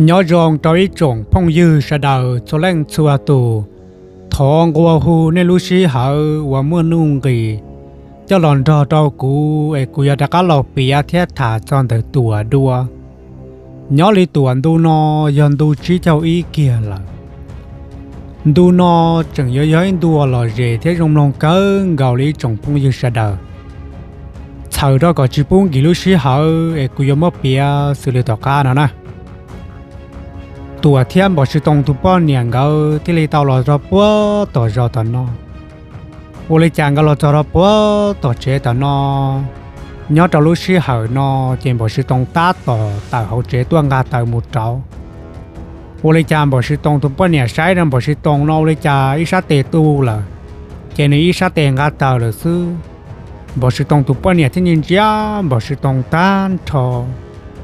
Nyob zoo rau ib tsoom phooj ywg sawv daws txhua leej txhua tus. Thov nqua hu nej lub sij hawm uas muaj nuj nqis coj los nrog rau kuv es kuv yuav rov qab los piav thiab tham txog ntawm Tuam dua. Nyob li Tuam ntu no yog ntu tsib caug ib kiag lawm. Ntu no tseem yuav yog ib ntu uas lom zem thiab zoo mloog kawg nkaus li ib tsoom phooj ywg sawv daws. Txhawm rau kom tsis pub nkim lub sij hawm es kuv yuav muab piav xws li tom qab no na. Tuam thiab Npom Siv Toos tus poj niam nkawd thiaj li tau los rau puag tom zos tom no. Ua li cas nkawd los txog rau puag tom tsev tom no, nyob rau lub sij hawm no ces Npom Siv Toos tab tom tawm hauv tsev tuaj nqa taws mus rauv. Ua li cas Npom Siv Toos tus poj niam saib rau Npom Siv Toos no ua li cas ib sab tes tu lawm, ces nws ib sab tes nqa taws lawm xwb. Npom Siv Toos tus poj niam thiaj ntsia ntsia Npom Siv Toos tag nrho,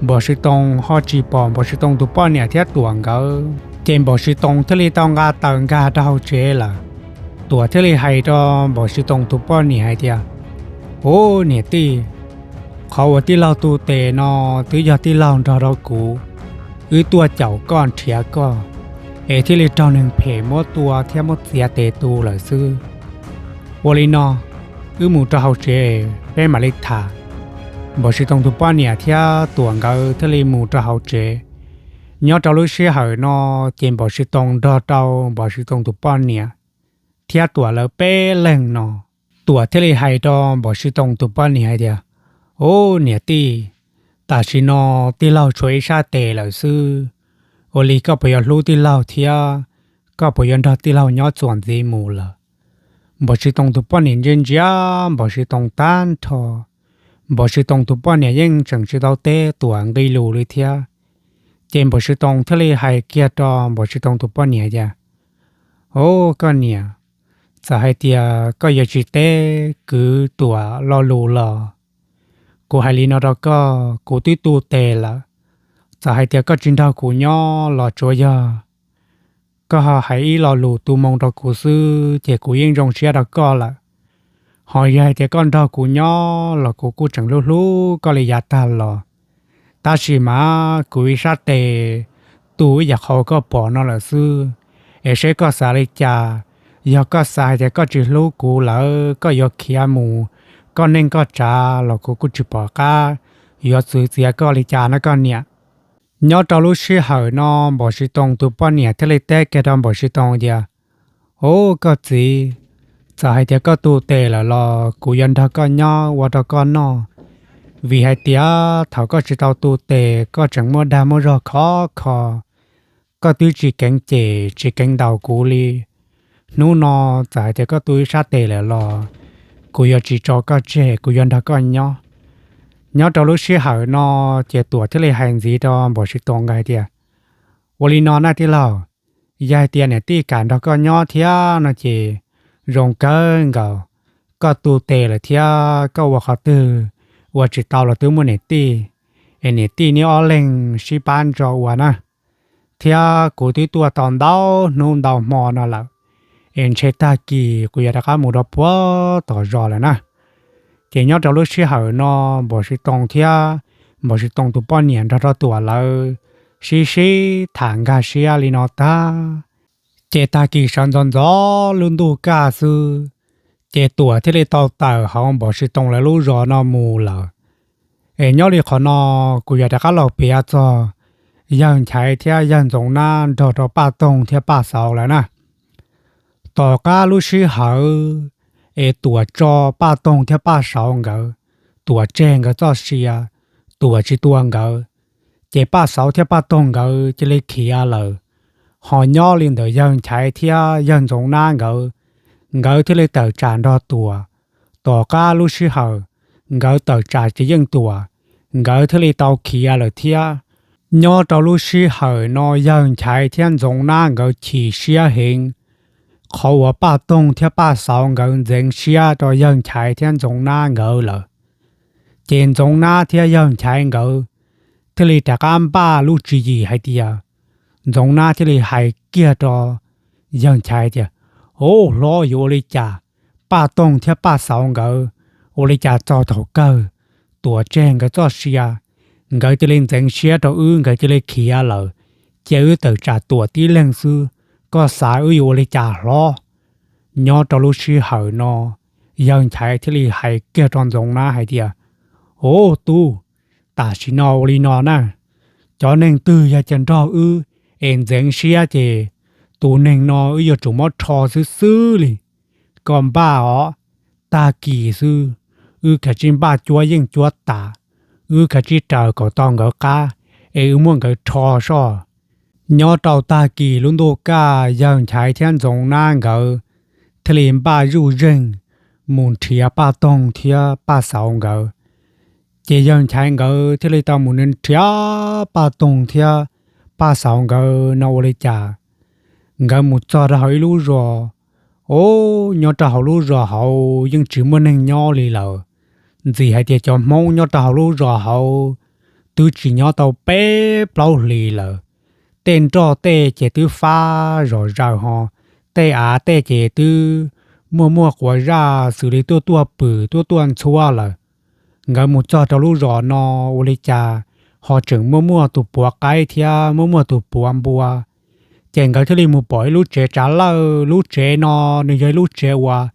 Npom Siv Toos ho tsis pom Npom Siv Toos tus poj niam thiab Tuam nkawd. Ces Npom Siv Toos thiaj li tau nqa taws nkag rau hauv tsev lawm. Tuam thiaj li hais rau Npom Siv Toos tus poj niam hais tias, Ub, niam tij, qhov uas tij laug tu tes no twb yog tij laug nrog rau kuv, wb tuaj caum koj nrhiav koj, es thiaj li raug neeg phem muab tua thiab muab txiav tes tu lawm xwb. Ua li no, wb mus rau hauv tsev peb mam li tham. Npom Siv Toos tus poj niam thiab Tuam nkawd thiaj li mus rau hauv tsev. Nyob rau lub sij hawm no, ces Npom Siv Toos nrog rau Npom Siv Toos tus poj niam thiab Tuam lawv peb leeg no. Tuam thiaj li hais rau Npom Siv Toos tus poj niam hais tias, Ub, niam tij, tam sim no tij laug tshuav ib sab tes lawm xwb, ua li koj puas yuav hlub tij laug thiab koj puas yuav nrog tij laug nyob txuas ntxiv mus lawm? Npom Siv Toos tus poj niam ntsia ntsia Npom Siv Toos tag nrho. Npom Siv Toos tus poj niam yeej tseem tsis tau teb Tuam nqe lus li thiab. Ces Npom Siv Toos thiaj li hais kiag rau Npom Siv Toos tus poj niam tias, Ub, koj niam, txawm hais tias koj yuav tsis teb kwv Tuam lo lus los kuv hais li no rau koj, kuv twb tu tes lawm. Txawm hais tias koj tsis nrog kuv nyob los tsuav yog koj ho hais ib lo lus tu moo rau kuv xwb ces kuv yeej zoo siab rau koj lawm. Ho yog hais tias koj nrog kuv nyob los kuv kuj tseem hlub hlub koj li yav tag los. Tab sis mas kuv ib sab tes tu ib yam qhov koj pom no lawm xwb, es seb koj xav li cas. Yog koj xav hais tias koj tsis hlub kuv lawm koj yuav khiav mus koj neej koj tsav los kuv kuj tsis pom qab yuav txwv txiav koj li cas na koj niam. Nyob rau lub sij hawm no Npom Siv Toos tus poj niam thiaj li teb kiag rau Npom Siv Toos tias, Ub, koj txiv, txawm hais tias koj tu tes lawm los kuv yuav nrog koj nyob ua rau koj noj, vim hais tias thaum koj tsis tau tu tes koj tseem muaj dag muaj zog khov kho, koj twb tsis keev cem tsis keev ntaus kuv li. Hnub no txawm hais tias koj tu ib sab tes lawm los kuv yuav tsis tso koj tseg, kuv yuav nrog koj nyob. Nyob rau lub sij hawm no ces Tuam thiaj li hais ntxiv rau Npom Siv Toos nkawd hais tias, Ua li no na tij laug, yog hais tias niam tij kam nrog koj nyob thiab no ces zoo kawg nkaus. Koj tu tes lawm thiab koj ua qhov twg ua tsis tau los twb muaj niam tij, es niam tij neb ob leeg sib pab ntso ua na. Thiab kuv twb tuaj tau ntau hnub ntau hmo no lawm, es ntshe tag kis kuv yuav rov qab mus rau puag tom zos lawm na. Ces nyob rau lub sij hawm no Npom Siv Toos thiab Npom Siv Toos tus poj niam nrog rau Tuam lawv sib sib tham nkag siab li no tag, ces tag kis sawv ntxov ntxov lub ntuj kaj xwb, ces Tuam thiaj li tau tawm hauv Npom Siv Toos lawv lub zos no mus lawm. Es nyob li qhov no kuv yuav rov qab los piav txog yawg Nchaiv thiab yawg Ntxoov Nab nrog rau Paj Toog thiab Paj Xauv lawm na. Tom qab lub sij hawm es Tuam tso Paj Toog thiab Paj Xauv nkawd, Tuam tseg nkawd txoj sia, Tuam tsis tua nkawd, ces Paj Xauv thiab Paj Toog nkawd cia li khiav lawm. Ho nyob li ntawm yawg Nchaiv thiab yawg Ntxoov Nab nkawd, nkawd thiaj li tawm tsam nrog Tuam. Tom qab lub sij hawm nkawd tawm tsam tsis yeej Tuam, nkawd thiaj li tau khiav lawm thiab. Nyob rau lub sij hawm no yawg Nchaiv thiab Ntxoov Nab nkawd chim siab heev, qhov uas Paj Toog thiab Paj Xauv nkawd ntxeev siab rau yawg Nchaiv thiab Ntxoov Nab nkawd lawm. Ces Ntxoov Nab thiab yawg Nchaiv nkawd thiaj li rov qab npaj lub tswv yim hais tias, Ntxoov Nab thiaj li hais kiag rau yawg Nchaiv tias, Ub hlob, yuav ua li cas? Paj Toog thiab Paj Xauv nkawd ua li cas txog thaum kawg Tuam tseg nkawd txoj sia, nkawd cia li ntxeev siab rau wb, nkawd cia li khiav lawm, cia wb tawm tsam tuam tib leeg xwb, koj xav wb yuav ua li cas hlob? Nyob rau lub sij hawm no, yawg Nchaiv thiaj li hais kiag rau Ntxoov Nab hais tias, Ub tub, tam sim no ua li no na, cov neeg twg yog cia nrog wb es ntxeev siab ces tus neeg no wb yuav tsum muab rho xwb xwb li. Koj npaj os, tag kis xwb, wb kav tsij npaj cuab yeej cuab tam, wb kav tsij raws kom tau nkawd qab, es wb muab nkawd rho soj. Nyob rau tag kis lub ntuj kaj, yawg Nchaiv thiab Ntxoov Nab nkawd thiaj li npaj zuj zeeg mus nrhiav Paj Toog thiab Paj Xauv nkawd. Ces yawg Nchaiv nkawd thiaj li tau mus nrhiav Paj Toog thiab Paj Xauv nkawd no ua li cas, nkawd mus txog rau hauv ib lub zos. Ub, nyob rau hauv lub zos hauv yeej tsis muaj neeg nyob li lawm. Ntxim hais tias cov Hmoob nyob rau hauv lub zos hauv twb tsis nyob tau peb plaub hlis lawm. Tej nroj tej ces twb fab zom zaws ho, tej av tej ces twb muaj muaj quav zaj xws li tuaj tuaj pwm tuaj tuaj ntxhuab lawm. Nkawd mus txog rau lub zos no ua li cas ho tseem muaj muaj tus puav qaib thiab muaj muaj tus puav npua. Ces nkawd thiaj li mus pom ib lub tsev tsav lawj. Lub tsev no nws yog ib lub tsev uas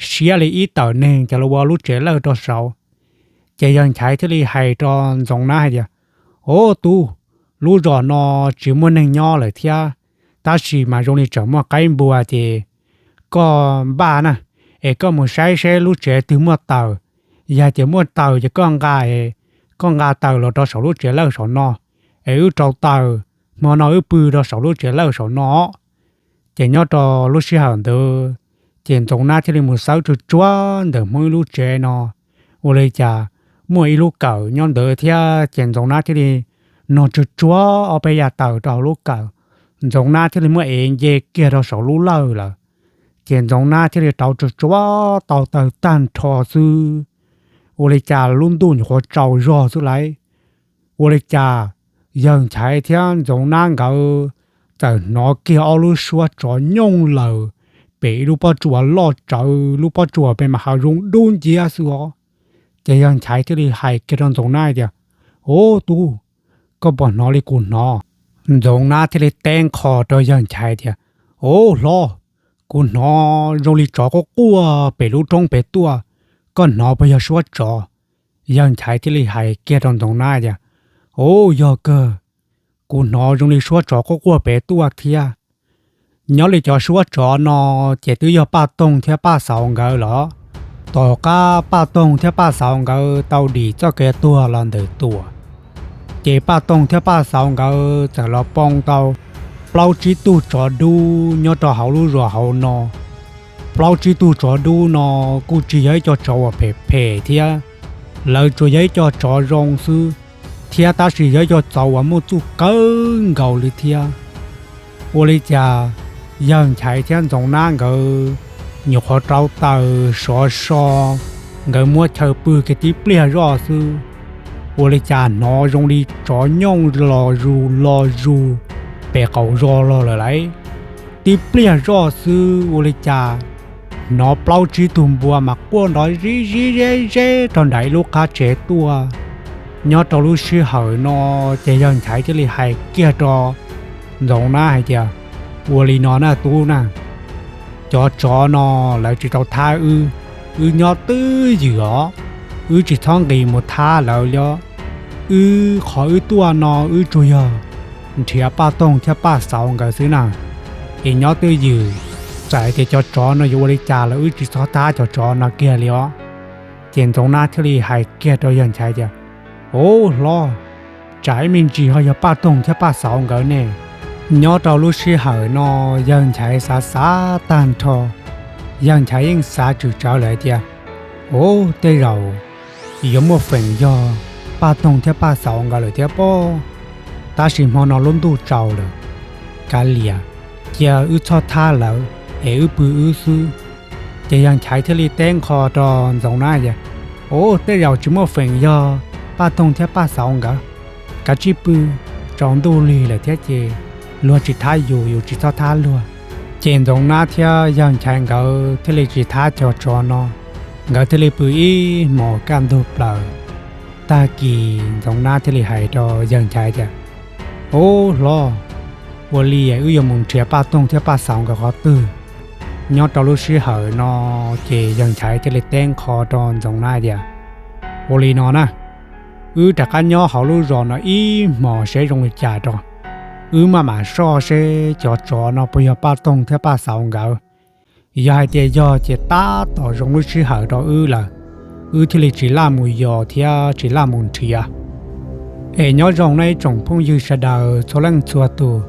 siab li ib tawm neeg cov los ua lub tsev lawj rau saud. Ces yawg Nchaiv thiaj li hais rau Ntxoov Nab hais tias, Ub tub, lub zos no tsis muaj neeg nyob lawm thiab, tab sis mas zoo li tseem muaj qaib npua ces koj npaj na, es koj mus saib seb lub tsev twg muaj taws. Yog tias muaj taws ces koj nqa, koj nqa taws los rau saum lub tsev lawj saum no, es wb rau taws, hmo no wb pw rau saum lub tsev lawj saum no. Ces nyob rau lub sij hawm ntawd, ces Ntxoov Nab thiaj li mus xawb tsuag tsuag ntawm Hmoob ib lub tsev no, ua li cas muaj ib lub kawm nyob ntawd thiab. Ces Ntxoov Nab thiaj li nog tsuag tsuag ob peb yav taws rau hauv lub kawm, Ntxoov Nab thiaj li muab ev nce kiag rau saum lub lawj lawm. Ces Ntxoov Nab thiaj li rauv tsuag tsuag tau taws tag nrho xwb, ua li cas lub ntuj nyuam qhuav tsaus zog xwb lauj. Ua li cas yawg Nchaiv thiab Ntxoov Nab nkawd txawm hnov kiag ob lub suab tsov nyooj laws pem ib lub pob tsuas loj tsawv, lub pob tsuas pem mas hav zoov dub nciab xwb os. Ces yawg Nchaiv thiaj li hais kiag rau Ntxoov Nab tias, Ub tub, koj puas hnov li kuv hnov? Ntxoov Nab thiaj li teb nqho rau yawg Nchaiv tias, Ub hlob, kuv hnov zoo li tsov quaj quaj pem lub roob pem tuaj, koj hnov puas yog suab tsov? Yawg Nchaiv thiaj li hais kiag rau Ntxoov Nab tias, Ub yog kawg, kuv hnov zoo li suab tsov quaj quaj pem tuaj thiab. Nyob li cov suab tsov no ces twb yog Paj Toog thiab Paj Xauv nkawd los. Tom qab Paj Toog thiab Paj Xauv nkawd tau dim txoj kev tuag los ntawm Tuam, ces Paj Toog thiab Paj Xauv nkawd txawm los poob tau plaub tsib tug tsov dub nyob rau hauv lub zos hauv no. Plaub tsib tug tsov dub no kuj tsis yog ib co tsov uas phem phem thiab, lawv tsuas yog ib co tsov zoo xwb, thiab tab sis yog ib co tsov uas muaj txuj kawg nkaus li thiab. Ua li cas yawg Nchaiv thiab Ntxoov Nab nkawd nyuam qhuav rauv taws sov so, nkawd muab chaw pw kiag tib pliag zoj xwb, ua li cas hnov zoo li tsov nyooj los zus los zus pem qaum zos los lawm lauj. Tib pliag zoj xwb ua li cas hnov plaub tsib tug npua mas quaj nrov zib zib zeb zeb rau nram ib lub qab tsev tuaj. Nyob rau lub sij hawm no ces yawg Nchaiv thiaj li hais kiag rau Ntxoov Nab hais tias, Ua li no na tub na, cov tsov no lawv tsis tau thab wb, wb nyob twj ywm os, wb tsis txhob nqis mus thab lawv li os. Wb qhov wb tuaj no wb tsuas yog nrhiav Paj Toog thiab Paj Xauv nkawd xwb na, es nyob twj ywm, txawm hais tias cov tsov no yuav ua li cas los wb tsis txhob thab cov tsov no kiag li os. Ces Ntxoov Nab thiaj li hais kiag rau yawg Nchaiv tias, Ub hlob, tsam ib me ntsis ho yog Paj Toog thiab Paj Xauv nkawd ne. Nyob rau lub sij hawm no yawg Nchaiv xav xav tag nrho, yawg Nchaiv yeej xav tswm tsawv lawm hais tias, Ub, tej zaum yuav muaj feem yog Paj Toog thiab Paj Xauv nkawd lawm thiab pob, tab sis hmo no lub ntuj tsaus lawm, kav liam, cia wb txhob thab lawv es wb pw wb xwb. Ces yawg Nchaiv thiaj li teb nqho rau Ntxoov Nab tias, Ub, tej zaum tsis muaj feem yog Paj Toog thiab Paj Xauv nkawd, kav tsij pw, tsaus ntuj lig lawm thiab ces luag tsis thab yus yus tsis txhob thab luag. Ces Ntxoov Nab thiab yawg Nchaiv nkawd thiaj li tsis thab cov tsov no, nkawd thiaj li pw ib hmos kaj ntug plaws. Tag kis Ntxoov Nab thiaj li hais rau yawg Nchaiv tias, Ub hlob, Ua li wb yuav mus nrhiav Paj Toog thiab Paj Xaus nkawd qhov twg? Nyob rau lub sij hawm no ces yawg Nchaiv thiaj li teb nqho rau Ntxoov Nab tias, ua li no na, wb rov qab nyob hauv lub zos no ib hmos seb zoo li cas rau, wb maj mam soj seb cov tsov no puas yog Paj Toog thiab Paj Xaus nkawd. Yog hais tias yog ces tab tom zoo lub sij hawm rau wb lawm, wb thiaj li tsis laj mus yos thiab tsis laj mus nrhiav. Es nyob zoo no ib tsoom phooj ywg sawv daws txhua leej txhua tus,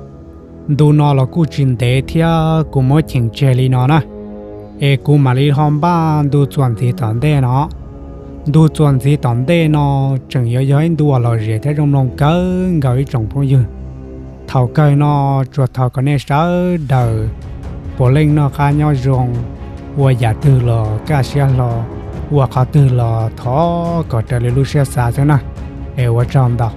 ntu no los kuj tsis ntev thiab kuv muab cheem tseg li no na, es kuv mam li ho npaj ntu txuas ntxiv tom ntej no. Ntu txuas ntxiv tom ntej no tseem yuav yog ib ntu uas lom zem thiab zoo mloog kawg nkaus ib tsoom phooj ywg. Thaum kawg no tsuas thov kom nej sawv daws puav leej noj qab nyob zoo, ua yam twg los kaj siab hlo, ua qhov twg los thov kom raws li lub siab xav xwb na. Es ua tsaug ntau.